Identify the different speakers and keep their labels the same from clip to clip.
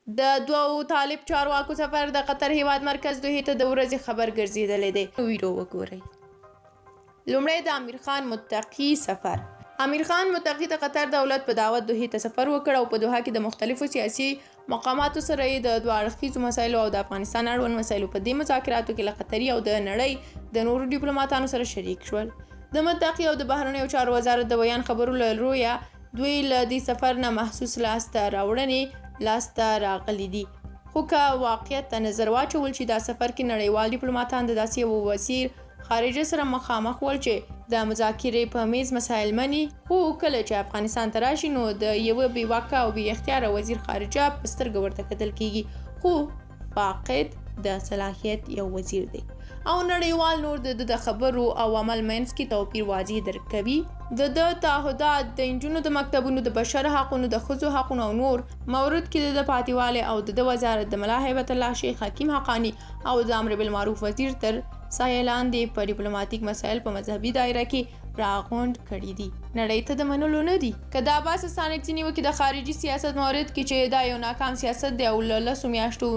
Speaker 1: د دوو طالب چارواکو سفر د قطر هیواد مرکز دوحې ته د ورځې خبر ګرځېدلی دی. ویډیو وګورئ. لومړی د امیر خان متقي سفر. امیر خان متقي د قطر دولت په دعوت دوحې ته سفر وکړ او په دوحه کې د مختلفو سیاسي مقاماتو سره یې د دوه اړخیزو مسایلو او د افغانستان اړوند مسایلو په دې مذاکراتو کې له قطري او د نړۍ د نورو ډیپلوماتانو سره شریک شول. د متقي او د بهرنیو چارو وزارت د ویاند خبرو له رویه دوی له دې سفر نه محسوس لاسته راوړنې لاسته راغلي دي، خو که واقعیت ته نظر واچول شي، دا سفر کې نړیوال ډیپلوماتان د داسې یوه وزیر خارجه سره مخامخ ول چې د مذاکرې په میز مسایل مني، خو کله چې افغانستان ته راشي نو د یوه بې واکه او بې اختیاره وزیر خارجه په سترګه ورته کتل کیږي، خو فاقد د صلاحیت یو وزیر دی او نړیوال نور د ده د خبرو او عمل منځ کې توپیر واضح درک کوي. د ده تعهدات د نجونو د مکتبونو، د بشر حقونو، د ښځو حقونو او نور مورد کې د ده پاتېوالی او د ده وزارت د ملا هیبت الله، شیخ حکیم حقاني او د امر بالمعروف وزیر تر سایه لاندې په ډیپلوماتیک مسایل په مذهبي دایره کې راغونډ کړي دي، نړۍ ته د منلو نه دي. که د عباس ستانکزي نیوکې د خارجي سیاست مورد کې چې دا یو ناکام سیاست دی او له 10 میاشتو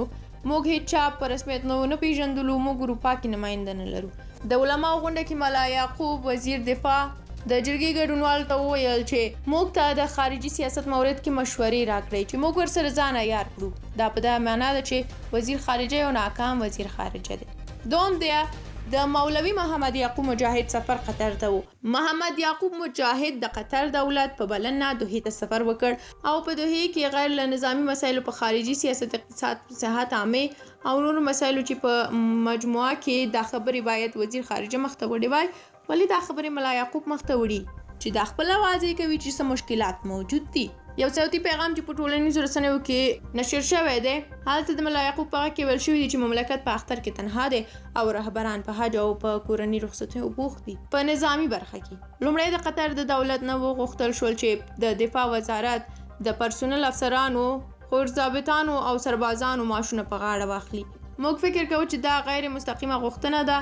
Speaker 1: موږ هیڅ چا په رسمیت نه پیژندلو، موږ اروپا کې نماینده نه لرو. د علماو غونډه کې ملا یعقوب وزیر دفاع د جرګې ګډونوالو ته وویل چې موږ ته د خارجي سیاست مورد کې مشورې راکړئ چې موږ ورسره ځان عیار کړو. دا په دا معنا ده چې وزیر خارجه یو ناکام وزیر خارجه دی. دوم دی د مولوي محمد یعقوب مجاهد سفر قطر ته و. محمد یعقوب مجاهد د قطر دولت په بلنه دوحې ته سفر وکړ او په دوحې کې غیر له نظامي مسایلو په خارجي سیاست، اقتصاد، صحت عامې او نورو مسایلو چې په مجموعه کې دا خبرې باید وزیر خارجه مخته وړې وای، ولې دا خبرې ملا یعقوب مخته وړي چې دا خپله واضح کوي چې څه مشکلات موجود دي. یو صوتي پیغام چې په ټولنیزو رسنیو کې نشر شوی دی، هلته د ملا یعقوب په غږ کې ویل شوي دي چې مملکت په اختر کې تنها دی او رهبران په حج او په کورني رخصتیو بوخت دي. په نظامي برخه کې لومړی د قطر د دولت نه وغوښتل شول چې د دفاع وزارت د پرسونل افسرانو، خورضابطانو او سربازانو معاشونه په غاړه واخلي. موږ فکر کوو چې دا غیر مستقیمه غوښتنه ده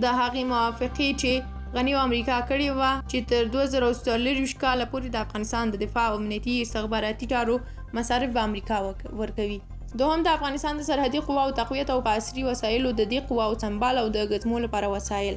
Speaker 1: د هغې موافقې چې غني او امریکا کړې وه چې تر 2024 کاله پورې د افغانستان د دفاع او امنیتي استخباراتي چارو مصارف به امریکا ورکوي. دوهم د افغانستان د سرحدي قواو تقویت او په عصري وسایلو د دې قواو سمبال او د ګزمو لپاره وسایل.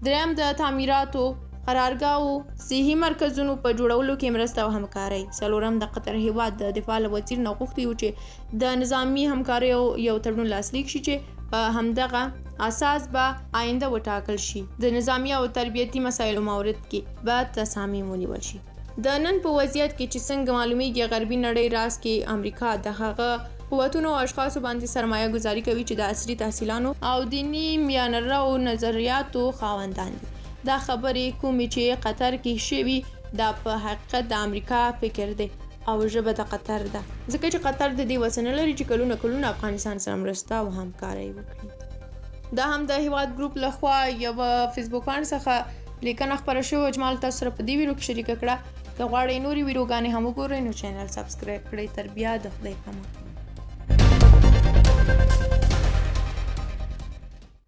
Speaker 1: دریم د تعمیراتو، قرارګاوو، صحي مرکزونو په جوړولو کې مرسته او همکارۍ. څلورم د قطر هیواد د دفاع له وزیر نه غوښتي وو چې د نظامي همکاریو یو تړون لاسلیک شي چې په همدغه اساس به آینده وټاکل شي. د نظامي او تربیتي مسایلو مورد کې به تصامیم ونیول شي. د نن په وضعیت کې چې څنګه معلومیږي غربي نړۍ راز کې امریکا د هغه قوتونو او اشخاصو باندې سرمایه ګذاري کوي چې د عصري تحصیلانو او دیني میانه نظریاتو خاوندان دي. دا خبرې کومې چې قطر کې شوي دا په حقیقت د امریکا فکر دی او ژبه د قطر ده، ځکه چې قطر د دې وسه نه لري چې کلونه کلونه افغانستان سره مرسته او همکاري وکړي. دا هم د هیواد ګروپ لخوا یوه فیسبوک پاڼې څخه لیکنه خپره شوې وه چې ما له تاسو سره په دې ویډیو کې شریکه کړه. که غواړئ نورې ویډیوګانې هم وګورئ نو چینل سبسکرایب کړئ. تر بیا د خدای په امان.